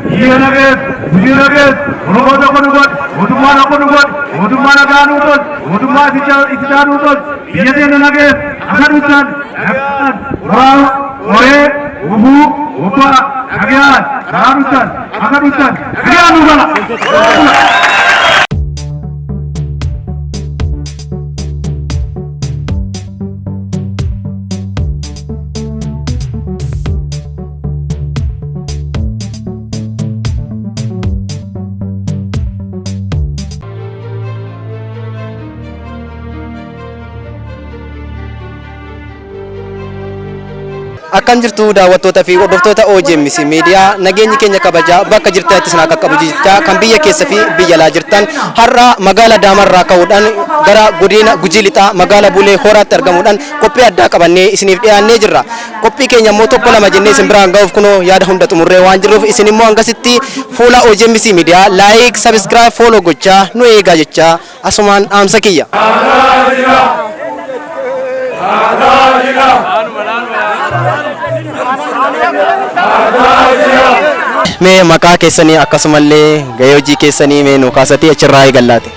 Biyya nagees, Gujii nagees, Oromoo tokko nu godhi, mootummaa tokko nu godhi, mootummaa nagaa nu tolchi, mootummaa itichaa nu tolchi, biyya teenya nagees, akka dhuftan, nagaan, horaa, horee, gufuu, gubbaa, nagaan, karaa dhuftan, akka dhuftan, nagaan nu gala. Akkam jirtu daawwattoota fi hordoftoota OGMC miidiyaa, nageenyi keenya kabajaa bakka jirtanitti isin haa qaqqabu jechaa, kan biyya keessa fi biyya alaa jirtan, har'a magaala Adaamarraa ka'uudhaan gara godina Gujii Lixaa magaala Bulee Horaatti argamuudhaan qophii addaa qabannee isiniif dhiyaannee jirra. Qophii keenya immoo tokko lama jennee isin biraan ga'uuf kunoo yaada hunda xumurree waan jirruuf, isin immoo hangasitti fuula OGMC miidiyaa like, subscribe, follow gochaa nu eegaa jechaa asumaan dhaamsa kiyya. Mee maqaa keessanii akkasumallee gahee hojii keessanii mee nu kaasatee achirraa eegallaate.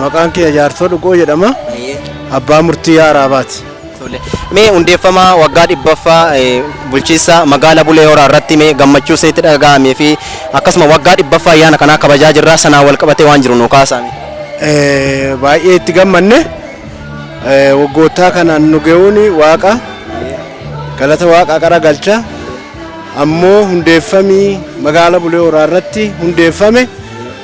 Maqaan kiyya Jaarsoo Dhugoo jedhama. Abbaa murtii Araabaati. Mee hundeeffama waggaa 100ffaa bulchiinsa magaala Bulee Horaa irratti mee gammachuu isinitti dhaga'amee fi akkasuma waggaa 100ffaa ayyaana kanaa kabajaa jirra, sanaan wal qabatee waan jiru nu kaasaa. Baay'ee itti gammanne. Waggoottaa kanaan nu ga'uun waaqa galata, waaqa qara galcha. Ammoo hundeeffamii magaala Bulee Horaa irratti hundeeffame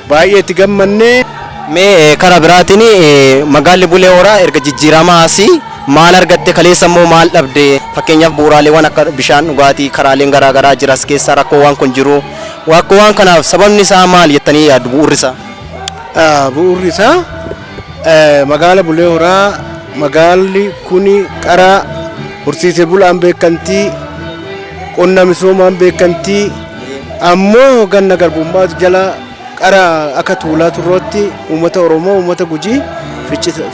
baay'ee itti gammanne. Mee karaa biraatiin magaalli Bulee Horaa erga jijjiiramaa asii maal argatte, kaleessa immoo maal dhabde? Fakkeenyaaf bu'uuraaleewwan akka bishaan dhugaatii, karaaleen garaa garaa jiras keessa rakkoowwan kun jiru. Rakkoowwan kanaaf sababni isaa maal jettanii yaaddu, bu'uurri isaa? Bu'uurri isaa magaala Bulee Horaa, magaalli kuni qara horsiisee bulaan beekamtii, qonna misoomaan beekamtii, ammoo ganna garbummaa jala qara akka tuulaa turrootti uummata Oromoo, uummata Gujii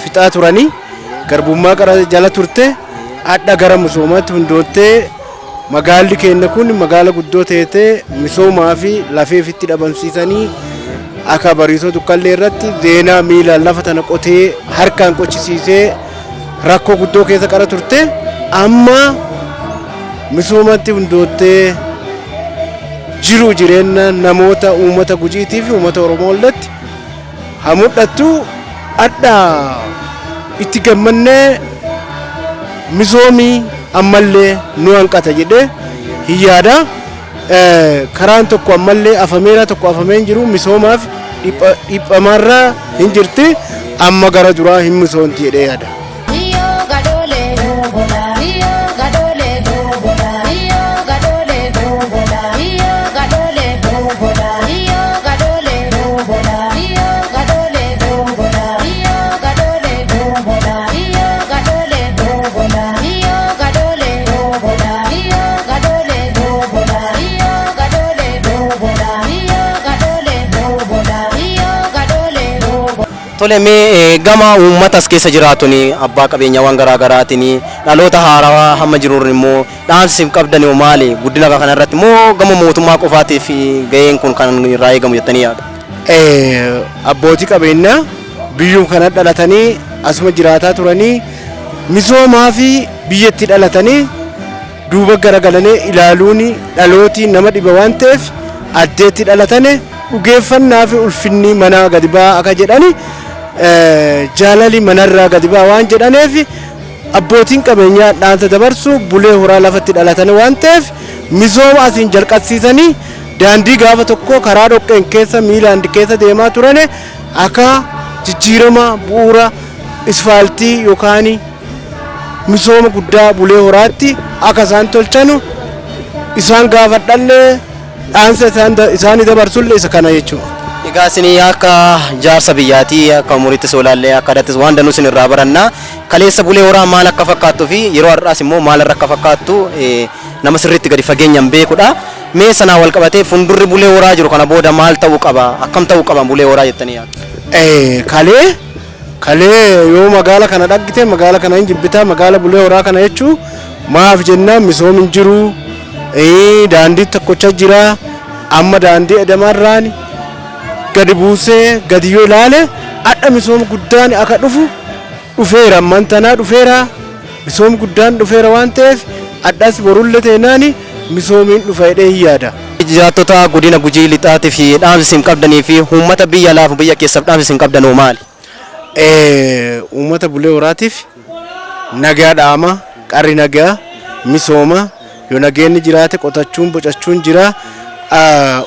fixaa turanii, garbummaa qara jala turte. Hadha gara misoomaatti hundoottee, magaalli keenya kun magaala guddoo teetee misoomaa fi lafee ofitti dhabamsiisanii, akka Bariisoo Dukkallee irratti zeenaa miilaan lafa tana qotee harkaan qochisiisee rakkoo guddoo keessa qara turte, amma misoomatti hundoottee jiru jireenya namoota uummata Gujiitii fi uummata Oromoo illatti haa mul'attu. Hadha itti gammannee, misoomii ammallee nu hanqata jedhee hin yaada. Karaan tokko ammallee afameera, tokko afamee hin jiru, misoomaaf dhiphamarraa hin jirti, amma gara duraa hin misoomti jedhee yaada. Biyyoo gadoolee, biyyoo gadoolee, biyyoo gadoolee, biyyoo gadoolee, biyyoo gadoolee, biyyoo gadoolee, biyyoo gadoolee, biyyoo gadoolee, biyyoo gadoolee, biyyoo gadoolee, biyyoo gadoolee, biyyoo gadoolee, biyyoo gadoolee. Tole, mee gama uummata as keessa jiraatuun, abbaa qabeenyaawwan garaa garaatiin, dhaloota haarawaa hamma jiruun immoo dhaamsi qabdan hoo maali? Guddina kana irratti moo gama mootummaa qofaatiif gaheen kun kan irraa eegamu jettanii yaadu? Abbootii qabeenyaa biyyuma kana dhalatanii asuma jiraataa turanii, misoomaa fi biyyatti dhalatanii duuba garagalanii ilaaluun dhalooti nama dhiba waan ta'eef, addeetti dhalatane dhugeeffannaa fi ulfinni manaa gadi ba'aa akka jedhani, jaalali manarraa gadi ba'aa waan jedhaneef, abbootiin qabeenyaa dhaamsa dabarsu Bulee Horaa lafatti dhalatan waan ta'eef, misooma asiin jalqabsiisanii daandii gaafa tokko karaa dhoqqeen keessa miilaan keessa deemaa turane akka jijjiirama bu'uura isfaaltii yookaan misooma guddaa Bulee Horaatti akka isaan tolchanu isaan gaafadhallee, dhaamsa isaanii dabarsullee isa kana jechuudha. Egaa isin akka jaarsa biyyaatii, akka umuriittis olaallee, akka aadattis waan danuu isin irraa baranna. Kaleessa Bulee Horaa maal akka fakkaattuu fi yeroo har'aas immoo maal irra akka fakkaattu nama sirriitti gadi fageenyaan beekudha. Mee sanaan wal qabatee fuuldurri Bulee Horaa jiru kana booda maal ta'uu qaba? Akkam ta'uu qaba Bulee Horaa jettanii yaaddu? Kalee yoo magaala kana dhaggite, magaala kana hin jibbitaa. Magaala Bulee Horaa kana jechuu maaf jennaan, misoomni hin jiru, daandii tokkocha jira. Amma daandii Adamarraan gadi buusee gadi yoo ilaale, adha misooma guddaan akka dhufu dhufeera. Amman tanaa dhufeera, misooma guddaan dhufeera waan ta'eef, adhas borullee teenaani misoomiin dhufa jedhee hin yaada. Jiraattota godina Gujii Lixaatii fi dhaamsi isin qabdanii fi uummata biyya alaaf biyya keessaaf dhaamsi isin qabdan hoo maali? Uummata Bulee Horaatiif nagaa dhaama. Qarri nagaa misooma. Yoo nageenni jiraate, qotachuun bocachuun jira.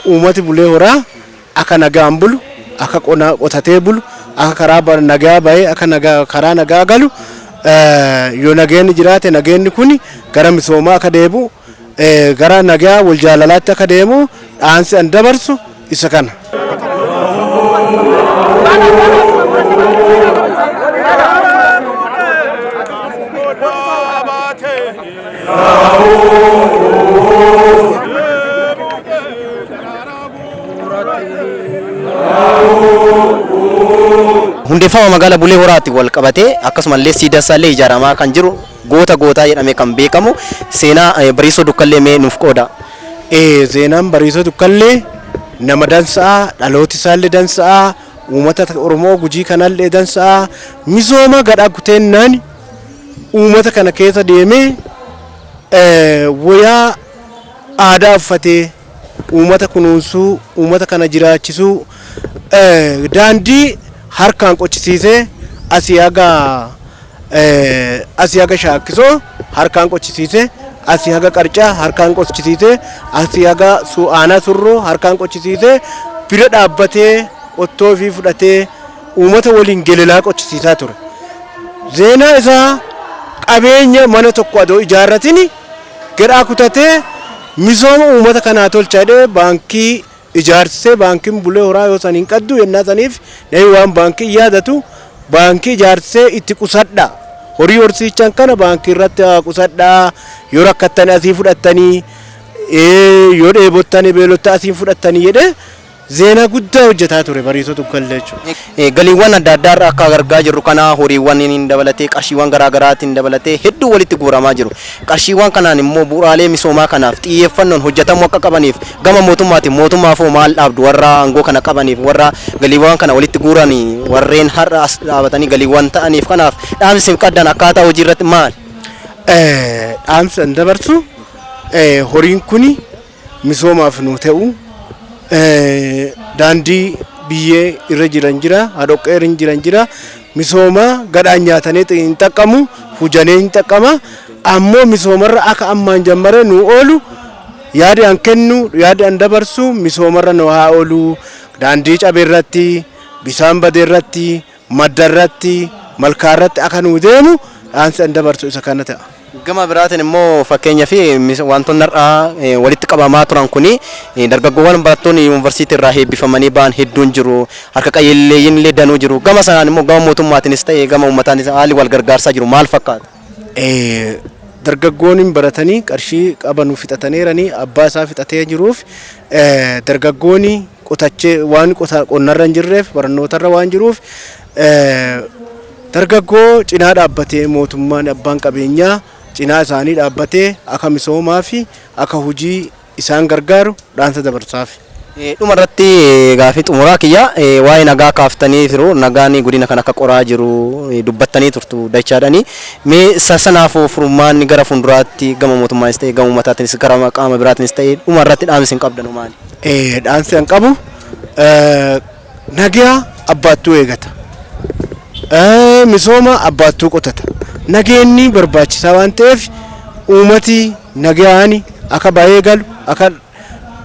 Uummati Bulee Horaa akka nagaan bulu, akka qonna qotatee bulu, akka karaa nagaa bahee, akka nagaa karaa nagaa galu, yoo nageenni jiraate, nageenni kun gara misoomaa akka deebi'u, gara nagaa wal jaalalaatti akka deemu dhaamsi an dabarsu isa kana. Hundeeffama magaalaa Bulee Horaatti wal qabatee, akkasumallee siidasaallee ijaaramaa kan jiru, goota gootaa jedhamee kan beekamu, seenaa Bariisoo Dukkallee mee nuuf qooda. Seenaan Bariisoo Dukkallee nama dansa'a, dhalooti isaallee dansa'a, uummata Oromoo Gujii kanallee dansa'a. Misooma gadhaa kuteennaan uummata kana keessa deemee, wayaa aadaa uffatee uummata kunuunsuu, uummata kana jiraachisuu, daandii harkaan qochisiisee, asii haga Shaakkisoo harkaan qochisiisee, asii haga Qarcaa harkaan qochisiisee, asii haga Aanaa Surroo harkaan qochisiisee, bira dhaabbatee qottoo fi fudhatee uummata waliin gelelaa qochisiisaa ture. Zeenaa isaa qabeenya mana tokko adoo ijaarratini gadhaa kutatee misooma uummata kanaa tolcha jedhee baankii ijaarsisee. Baankiin Bulee Horaa yoo saniin qaddu yennaa saniif namni waan baankii yaadatu, baankii ijaarsisee itti qusadha. Horii horsiichan kana baankii irratti haa qusadhaa, yoo rakkattanii asii fudhattanii, yoo dheebottanii beelotta asii fudhattanii jedhee zeenaa guddaa hojjetaa ture Bariisoo Dukkallee jechuudha. Galiiwwan adda addaa irraa akka argaa jirru kana, horiiwwan hin dabalatee, qarshiiwwan garaa garaatiin dabalatee hedduu walitti guuramaa jiru. Qarshiiwwan kanaan immoo bu'uuraalee misoomaa kanaaf xiyyeeffannoon hojjetamuu akka qabaniif gama mootummaatiin, mootummaaf hoo maal dhaabdu, warra aangoo kana qabaniif, warra galiiwwan kana walitti guuran, warreen har'a as dhaabatanii galiiwwan ta'aniif, kanaaf dhaamsi isin qabdan akkaataa hojii irratti maal? Dhaamsi an dabarsu, horiin kuni misoomaaf nu ta'u, daandii biyyee irra jiran jira, hadoqqee irra jiran jira. Misooma gadhaan nyaatanii hin xaqqamu, hujanee hin xaqqama. Ammoo misoomarra akka ammaan jammare nu oolu yaadi an kennu, yaadi an dabarsu, misoomarra nu haa oolu. Daandii cabe irratti, bisaan bade irratti, madda irratti, malkaa irratti akka nu deemu dhaamsi an dabarsu isa kana ta'a. Gama biraatiin immoo, fakkeenyaa fi wantoonni har'aa walitti qabamaa turan kuni, dargaggoowwan barattoonni yuunivarsiitii irraa eebbifamanii ba'an hedduun jiru. Harka qalleeyyiin illee danuu jiru. Gama sanaan immoo gama mootummaatiinis ta'e gama uummataanis haalli wal gargaarsaa jiru maal fakkaata? Dargaggoon hin baratanii qarshii qabanu fixataniiranii, abbaa isaa fixatee jiruuf, dargaggooni qotachee waan qonnarra hin jirreef, barnootarra waan jiruuf, dargaggoo cinaa dhaabbatee, mootummaan abbaan qabeenyaa cinaa isaanii dhaabbatee akka misoomaa fi akka hojii isaan gargaaru dhaamsa dabarsaaf. Dhuma irratti gaafii xumuraa kiyya, waa'ee nagaa kaaftanii jiru. Nagaan godina kan akka qoraa jiru dubbattanii turtu dachaadhani. Mee sanaafuu furmaanni gara fuulduraatti gama mootummaanis ta'e, gama uummataatiinis, gara qaama biraatiinis ta'e, dhuma irratti dhaamsi isin qabdan maali? Dhaamsi an qabu, nagaa abbaattuu eegata. Misooma abbaattuu qotata. Nageenyi barbaachisaa waan ta'eef, uummati nagaan akka bahee galu, akka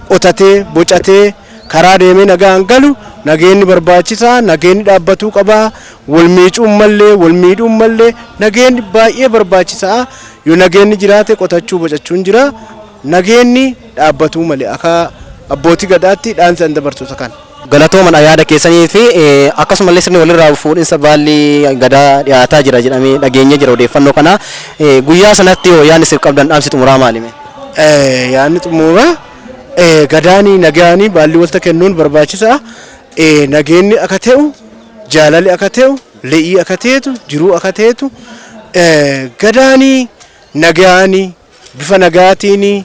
qotatee bocatee karaa deemee nagaan galu, nageenyi barbaachisaa. Nageenyi dhaabbatuu qabaa. Wal miicuun mallee, wal miidhuun mallee, nageenyi baay'ee barbaachisaa. Yoo nageenyi jiraate, qotachuu bocachuun jira. Nageenyi dhaabbatuu malee akka abbootii gadaatti dhaamsi an dabarsu isa kana. Galatoomadha yaada keessanii fi akkasumallee sirni walirraa fuudhinsa baalli gadaa dhiyaataa jira jedhamee dhageenye jira odeeffannoo kana. Guyyaa sanatti yoo yaadni isin qabdan, dhaamsi xumuraa maali? Yaadni xumuraa, gadaanii nagaanii baalli walta kennuun barbaachisaa. Nageenyi akka ta'u, jaalalli akka ta'u, le'ii akka ta'etu, jiruu akka ta'etu, gadaanii nagaanii bifa nagaatiin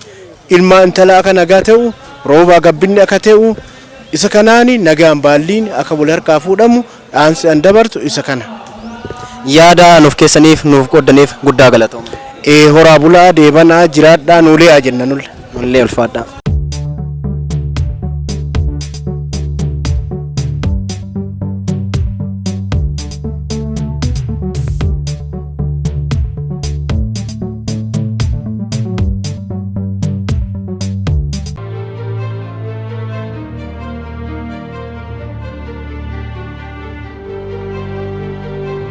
ilma intala akka nagaa ta'u. Roobaa gabbinni akka ta'u isa kanaani nagaan baalliin akka wal harkaa fuudhamu dhaamsi an dabarsu isa kana. Yaada nuuf keessaniif nuuf qooddaniif guddaa galatooma. Ee horaa bulaa deebanaa jiraadhaa nuulee'aa jenna nulle. Nullee ulfaadhaa.